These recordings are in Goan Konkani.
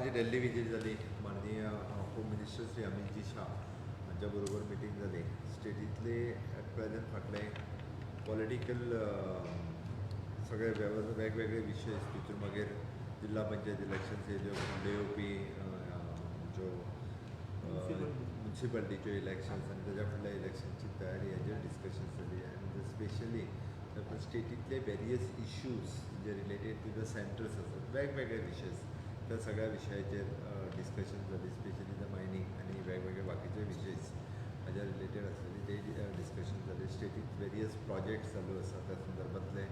म्हजी दिल्ली विजीट जाली. माननीय होम मिनिस्टर श्री अमितजी शाह हांच्या बरोबर मिटींग जाली. स्टेटींतले एट प्रेझेंट फाटले पॉलिटिकल सगळे वेगवेगळे विशय, तितून मागीर जिल्हा पंचायत इलेक्शन्स येयल्यो, फुडले येवपी ज्यो म्युनिसिपालिटीच्यो इलेक्शन्स आनी ताच्या फुडल्या इलेक्शन्सची तयारी हाजेर डिस्कशन्स जाली. आनी स्पेशली स्टेटींतले वेरियस इश्यूज जे रिलेटेड टू the centres आसात, वेगवेगळे विशय, त्या सगळ्या विशयाचेर डिस्कशन जाली. स्पेशली the mining आनी वेगवेगळे बाकीचे विशय हाज्या रिलेटेड आसलेले ते डिस्कशन जाले. स्टेटींत वेरियस प्रोजेक्ट्स चालू आसा, त्या संदर्भांतले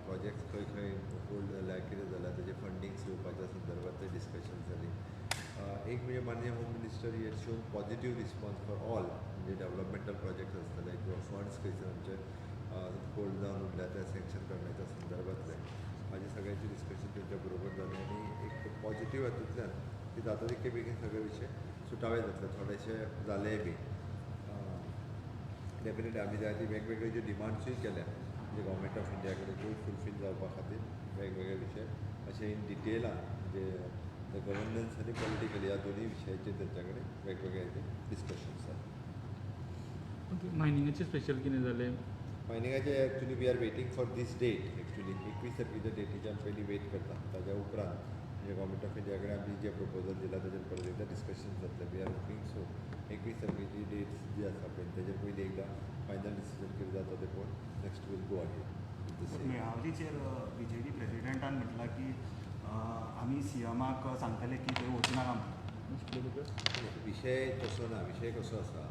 प्रोजेक्ट्स खंय खंय होल्ड जाल्या, कितें जाल्या, तेजे फंडींग्स येवपाच्या संदर्भात ते डिस्कशन जाली. एक म्हणजे माननीय home minister he had shown positive response for all म्हणजे डेव्हलपमेंटल प्रोजेक्ट्स आसतले किंवा फंड्स खंयसर आमचे होल्ड जावन उरल्या ते सँक्शन करण्याच्या संदर्भातले म्हाजे सगळ्यांचे डिस्कशन तेंच्या बरोबर जालें. आनी एक पॉझिटिव्ह हातूंतल्यान की जाता तितके बेगीन सगळे विशय सुटावे जातले. थोडेशे जालेय बी. डेफिनेटली आमी जाय ती वेगवेगळे ज्यो डिमांड्सूय केल्या म्हणजे गव्हर्मेंट ऑफ इंडिया कडेन, त्यो फुलफील जावपा खातीर वेगवेगळे विशय अशे इन डिटेलान, म्हणजे the governance आनी पॉलिटिकल ह्या दोनूय विशयाचेर तेंच्या कडेन वेगवेगळे डिस्कशन्स जाले. ओके, मायनिंगाचें स्पेशल कितें जालें? मायनिंगाचे actually we are waiting for this date. Actually 21 तारखेच्या डेटीचे आमी पयलीं वेट करता. ताज्या उपरांत म्हणजे गव्हर्मेंट ऑफ इंडिया कडेन आमी जें प्रपोजल दिलां ताजेर परत एकदां डिस्कशन जातलें. We are hoping so 21 तारखेची dates जी आसा पळय, ताजेर पयलीं एकदां फायनल डिसिजन कितें जाता तें पळोवन नेक्स्ट वील गो अहेड. मेळावलीचेर बीजेपी प्रेसिडेंटान म्हटलां की आमी सीएमाक सांगतले की थंय वचूं नाका म्हणून. विशय तसो ना. विशय कसो आसा,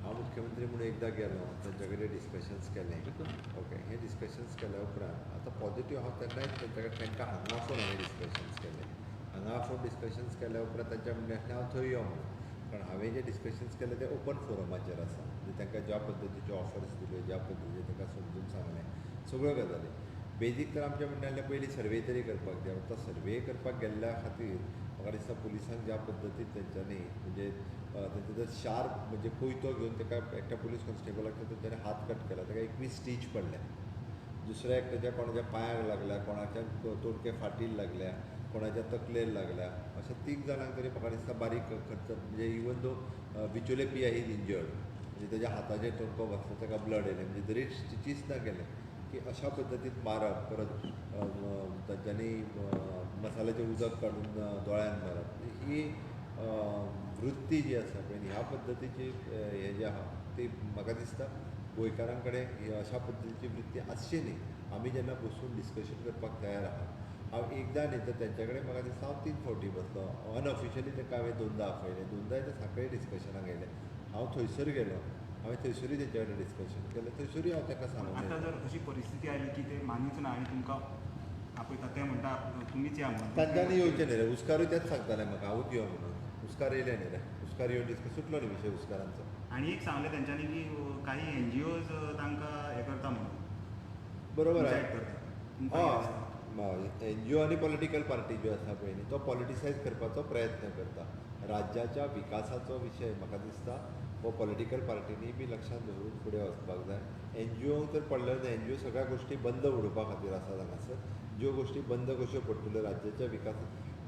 हांव मुख्यमंत्री म्हणून एकदां गेलो, तांच्या कडेन डिस्कशन्स केलें. ओके, हे डिस्कशन्स केल्या उपरांत आतां पॉझिटीव हांव तेन्नाय तेंच्या कडेन, तांकां हांगा आफोवन हांवें डिस्कशन्स केले. हांगा आफोवन डिस्कशन्स केल्या उपरांत तांच्या म्हणणें आसलें हांव थंय यो म्हणून, कारण हांवें जे डिस्कशन्स केले ते ओपन फोरमाचेर आसा. म्हणजे तांकां ज्या पद्दतीच्यो ऑफर्स दिल्यो, ज्या पद्दतीचे तांकां समजून सांगलें सगळ्यो गजाली. बेजीक तर आमचें म्हणणें आसलें पयलीं सर्वे तरी करपाक जाय. तो सर्वे करपाक गेल्ल्या खातीर म्हाका दिसता पुलिसांक ज्या पद्दतीन तेंच्यांनी, म्हणजे तेंचो जर शार्प म्हणजे कोयतो घेवन ताका एकट्या पुलीस कॉन्स्टेबलाक तर तेंच्यांनी हात कट केला, ताका 21 स्टीच पडले. दुसऱ्या एकट्याच्या कोणाच्या पांयाक लागल्या, कोणाच्या तोणके फाटीर लागल्या, कोणाच्या तकलेर लागल्या. अशें तीग जाणांक तरी म्हाका दिसता बारीक खर्च, म्हणजे even though Bicholim PI is injured, म्हणजे तेज्या हाताचेर तोणको बसलो, ताका ब्लड येयलें. म्हणजे जरी स्टिचीस ना केले की अशा पद्दतीन मारप, परत तांच्यांनी मसाल्याचें उदक काडून दोळ्यान मारप, ही वृत्ती जी आसा पळय, ह्या पद्दतीची हें जें आहा ती म्हाका दिसता गोंयकारां कडेन ही अशा पद्दतीची वृत्ती आसची न्ही. आमी जेन्ना बसून डिस्कशन करपाक तयार आहा, हांव एकदां न्ही तर तेंच्या कडेन म्हाका दिसता हांव तीन फावटी बसलो. अनऑफिशियली तांकां हांवें दोनदां आपयलें, दोनदां ते साकळी डिस्कशनाक येयले. हांव थंयसर गेलो, हांवें थंयसरूय तेंच्या कडेन डिस्कशन केलें, थंयसरूय हांव तांकां सांगून आतां येयलें. जर अशी परिस्थिती आयली की ते मानीच ना आनी तुमकां आपयता, ते म्हणटा तुमीच या म्हणून. तांच्यांनी येवचें न्ही रे. हुस्कारूय तेच सांगताले म्हाका, हांवूच यो म्हणून. हुस्कार येयले न्ही रे, हुस्कार येवन डिस्कस सुटलो न्ही विशय हुस्कारांचो. आनी एक सांगलें तेंच्यांनी की काही एनजीओज तांकां हें करता म्हणून. बरोबर Incite आहे. करता. तुमकां कितें दिसता? हय, एनजीओ आनी पॉलिटिकल पार्टी ज्यो आसा पळय न्ही, तो पॉलिटिसायज करपाचो प्रयत्न करता. राज्याच्या विकासाचो विशय म्हाका दिसता हो पॉलिटिकल पार्टींनी बी लक्षांत दवरून फुडें वचपाक जाय. एनजीओंक तर पडलें ना. एनजीओ सगळ्या गोश्टी बंद उडोवपा खातीर आसा हांगासर. ज्यो गोश्टी बंद कश्यो पडटल्यो, राज्याच्या विकास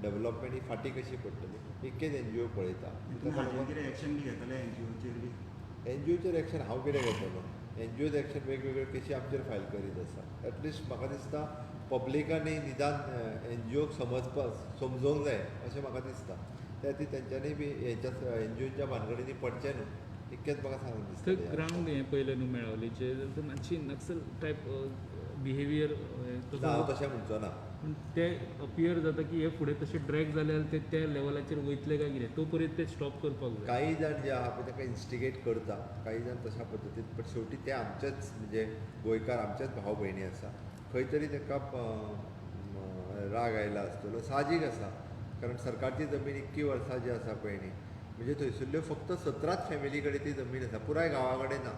डेव्हलपमेंट ही फाटीं कशी पडटली, इतकेच एनजीओ पळयता. तुमी ताका हाचेर लागून कितें एक्शन बी घेतले एनजीओचेर बी? एनजीओचेर एक्शन हांव कितें घेतलो? एनजीओज एक्शन वेगवेगळे केशी आमचेर फायल करीत आसा. एटलिस्ट म्हाका दिसता पब्लिकांनी निदान एनजीओक समजपाक समजोंक जाय अशें म्हाका दिसता. त्या खातीर तेंच्यांनी बी हेच्या एनजीओच्या भानगडींनी पडचें न्हू, इतकेंच म्हाका सांगून थंय दिसता. ग्रावंड हें पयलें न्हू मेळावलीचें, जाल्यार मातशी नक्सल टायप बिहेवियर. ना, हांव तशें म्हणचो ना. पूण ते अपियर जाता की हे फुडें तशें ड्रॅग जाले जाल्यार ते त्या लेवलाचेर वयतले काय कितें, तो पर्यंत ते स्टॉप करपाक जाय. काही जाण जे आहा पळय ताका इन्स्टिगेट करता, काही जाण तशा पद्दतीन, बट शेवटी ते आमचेच, म्हणजे गोंयकार आमचेच भाव भयणी आसा. खंय तरी ताका राग आयला आसतलो, साहजीक आसा. कारण सरकारची जमीन इतकी वर्सां जी आसा पळय न्ही, म्हणजे थंयसरल्यो फक्त 17 फॅमिली कडेन ती जमीन आसा, पुराय गांवा कडेन ना.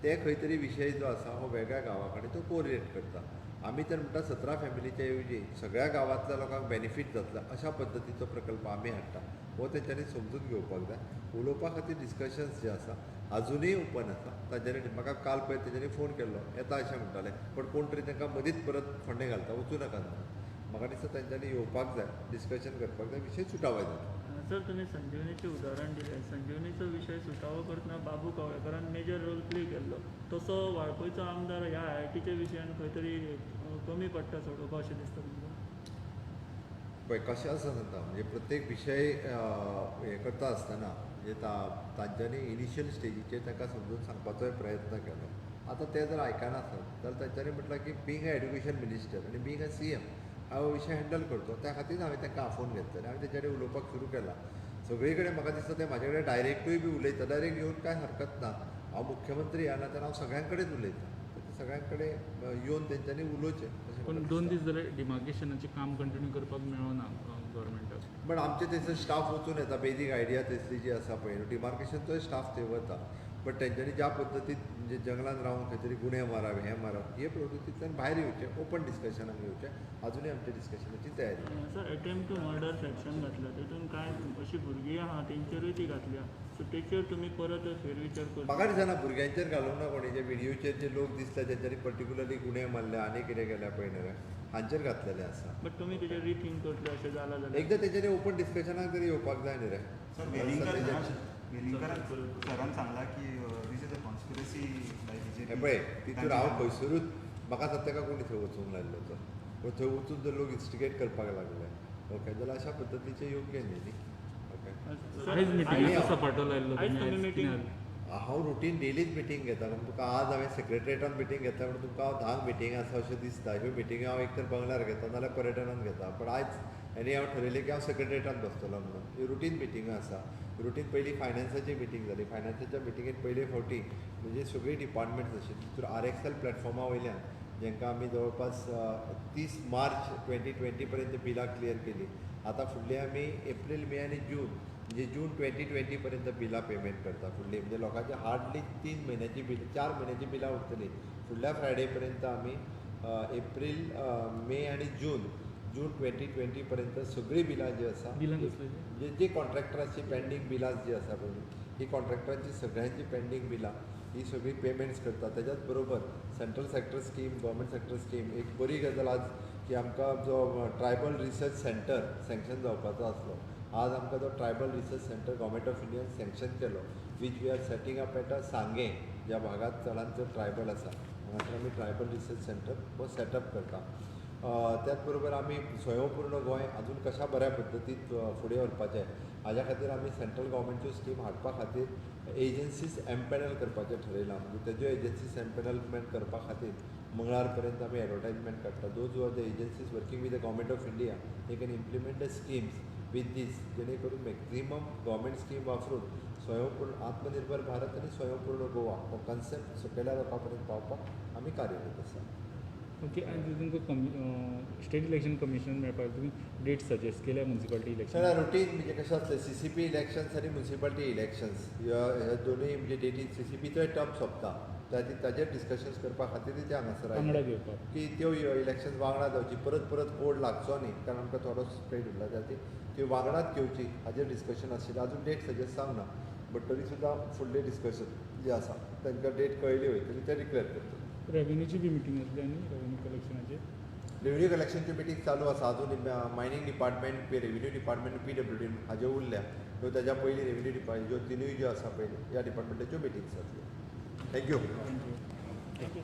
ते खंय तरी विशय जो आसा हो वेगळ्या गांवा कडेन तो कोरिलेट करता. आमी तर म्हणटा 17 फॅमिलीच्या ऐवजी सगळ्या गांवांतल्या लोकांक बेनिफीट जातला अशा पद्दतीचो प्रकल्प आमी हाडटा, हो तेंच्यांनी समजून घेवपाक जाय. उलोवपा खातीर डिस्कशन्स जे आसा अजुनूय ओपन आसा. तांच्यांनी म्हाका काल पयर तेंच्यांनी फोन केल्लो, येता अशें म्हणटाले, पण कोण तरी तांकां मदींच परत फोंडें घालता, वचूं नाका म्हणून. म्हाका दिसता तेंच्यांनी येवपाक जाय, डिस्कशन करपाक जाय, विशय सुटावो जाता. सर, तुमी संजीवनीचें उदाहरण दिलें. संजीवनीचो विशय सुटावो करतना बाबू कवळेकरान मेजर रोल प्ले केल्लो. तसो वाळपयचो आमदार ह्या आयआयटीच्या विशयान खंय तरी कमी पडटा सोडोवपाक अशें दिसता तुमकां? पळय, कशें आसा सांगता, म्हणजे प्रत्येक विशय हें करता आसतना म्हणजे तांच्यांनी इनिशियल स्टेजीचेर तांकां समजून सांगपाचोय प्रयत्न केलो. आतां ते जर आयकना आसत जाल्यार तांच्यांनी म्हटलां की बींग अ एड्युकेशन मिनिस्टर आनी बींग अ सीएम हांव हो विशय हँडल करतो. त्या खातीर हांवें तांकां आफोवन घेतलें आनी हांवें तेंच्या कडेन उलोवपाक सुरू केलां. सगळे कडेन म्हाका दिसता ते म्हाजे कडेन डायरेक्टूय बी उलयता. डायरेक्ट येवन कांय हरकत ना. हांव मुख्यमंत्री ह्या नात्यान हांव सगळ्यां कडेन उलयतां. सगळ्यां कडेन येवन तेंच्यांनी उलोवचें अशें पण म्हाका 2 दिसता. दीस जाले डिमार्केशनाचें काम कंटिन्यू करपाक मेळना गव्हर्मेंटाक. बट आमचे थंयसर स्टाफ वचून येता. बेजीक आयडिया थंयसली जी आसा पळय, डिमार्केशनचोय स्टाफ थंय वता. बट तेंच्यांनी ज्या पद्दतीन म्हणजे जंगलान रावन खंय तरी गुणे मारप, हें मारप, हे प्रवृत्तींतल्यान भायर येवचें, ओपन डिस्कशनाक येवचें. आजुनूय आमच्या डिस्कशनाची तयारी. Sir, attempt to murder section घातला, तितून कांय अशी भुरगीं आहा तेंचेरूय ती घातल्या, सो तेचेर तुमी परत फेरविचार करता? म्हाका दिसना भुरग्यांचेर घालूंक ना कोणी. जे व्हिडियोचेर जे लोक दिसता तेंच्यांनी पर्टिकुलरली गुणे मारले आनी कितें केल्या पळय न्ही रे, हांचेर घातलेलें आसा. बट तुमी तेजेर रिथींक करतले अशें जालां जाल्यार? एकदां तेंच्यांनी ओपन डिस्कशनाक तरी येवपाक जाय न्ही रे. सर, वेलिंगकर सरान सांगला की this is a conspiracy by BJP. हें पळय, तितून हांव खंयसरूच, म्हाका आतां ताका कोणी थंय वचूंक लायल्लो तो, पूण थंय वचून जर लोक इन्स्टिगेट करपाक लागले, ओके, जाल्यार अशा पद्दतीचें योग्य न्ही न्ही, ओके. आयज मिटिंगेचो सपाटो लायल्लो आयज तुमी, तुमी आयज meeting- कितें जालें? हांव रुटीन डेलीच मिटींग घेता. पूण तुका आज हांवें सेक्रेटरीएटान मिटींग घेतला, पूण तुमकां हांव 10 मिटींग आसा अशें दिसता. ह्यो मिटिंग्यो हांव एक तर बंगल्यार घेता नाल्यार पर्यटनान घेता. पण आयज आनी हांव ठरयलें की हांव सेक्रेटरीएटान बसतलो म्हणून. ह्यो रुटीन मिटिंग्यो आसा. रुटीन पयलीं फायनान्साची मिटींग जाली. फायनान्साच्या मिटिंगेत पयले फावटी म्हणजे सगळीं डिपार्टमेंट्स आशिल्लीं. तितून आरएक्सएल प्लॅटफॉर्मा वयल्यान जेंकां आमी जवळपास 30 मार्च 2020 पर्यंत बिलां क्लियर केली. आतां फुडली आमी एप्रील, मे आनी जून, म्हणजे जून 2020 पर्यंत बिलां पेमेंट करता फुडली. म्हणजे लोकांची हार्डली 3 म्हयन्याची बिल, 4 म्हयन्याची बिलां उरतली. फुडल्या फ्रायडे पर्यंत आमी एप्रील, मे आनी जून, जून 2020 पर्यंत सगळीं बिलां जी आसा, बिलां कसलीं? म्हणजे जी कॉन्ट्रॅक्टराची पेंडींग बिलां जी आसा पळय, ही कॉन्ट्रॅक्टरांची सगळ्यांची पेंडींग बिलां ही सगळी पेमेंट्स करता. त्याच्याच बरोबर central sector scheme, government sector scheme. एक बरी गजाल आज की आमकां जो ट्रायबल रिसर्च सेंटर सँक्शन जावपाचो आसलो, आज आमकां तो tribal research centre government of Indian sanction केलो, which we are setting up at a Sanguem, ज्या भागात चडांत चड ट्रायबल आसा हांगासर आमी ट्रायबल रिसर्च सेंटर हो सेटअप करता. त्याच बरोबर आमी स्वयंपूर्ण गोंय अजून कशा बऱ्या पद्दतीन फुडें व्हरपाचें हाज्या खातीर आमी सेंट्रल गव्हर्मेंटच्यो स्कीम हाडपा खातीर एजन्सीज एम्पॅनल करपाचें ठरयलां. म्हणजे तेज्यो एजन्सीज एम्पॅनलमेंट करपा खातीर मंगळार पर्यंत आमी एडवर्टायजमेंट काडटा. Those who are the agencies working with the government of India, they can implement the schemes with this, जेणे करून मॅक्झिमम गव्हर्मेंट स्कीम वापरून स्वयंपूर्ण आत्मनिर्भर भारत आनी स्वयंपूर्ण गोवा हो कन्सेप्ट सकयल्या लोकां पर्यंत पावपाक आमी कार्यरत आसा. ओके, आनी तुमकां कमी स्टेट इलेक्शन कमिशन मेळपाक तुमी डेट सजेस्ट केल्या मुन्सिपालिटी इलेक्शन? सगळ्या रुटीन म्हणजे कशें आसलें, सीसीपी इलेक्शन्स आनी मुन्सिपालिटी इलेक्शन्स ह्या दोनूय म्हणजे डेटी सीसीपीचोय टर्म सोंपता, ताजेर डिस्कशन्स करपा खातीर ते हांगासर वांगडा आयले घेवपाक की त्यो इलेक्शन्स वांगडा जावची, परत परत कोड लागचो न्ही, कारण आमकां थोडो स्प्रेड उरला, त्या खातीर त्यो वांगडाच घेवची हाजेर डिस्कशन आशिल्लें. आजून डेट सजेस्ट जावंक ना, बट तरी सुद्दां फुडलें डिस्कशन जें आसा तांकां डेट कळयली वयतली, ते डिक्लेर करतले. रेवेन्यूची बी मिटींग आसली आनी रेवेन्यू कलेक्शनाचेर? रेवेन्यू कलेक्शनची मिटींग चालू आसा. अजून mining department, revenue department, PWD हाज्यो उरल्या. ह्यो ताज्या पयलीं रेवेन्यू डिपार्टमेंट ज्यो तिनूय ज्यो आसा पयलीं ह्या डिपार्टमेंटाच्यो मिटींग्स जातल्यो. Thank you. Thank you.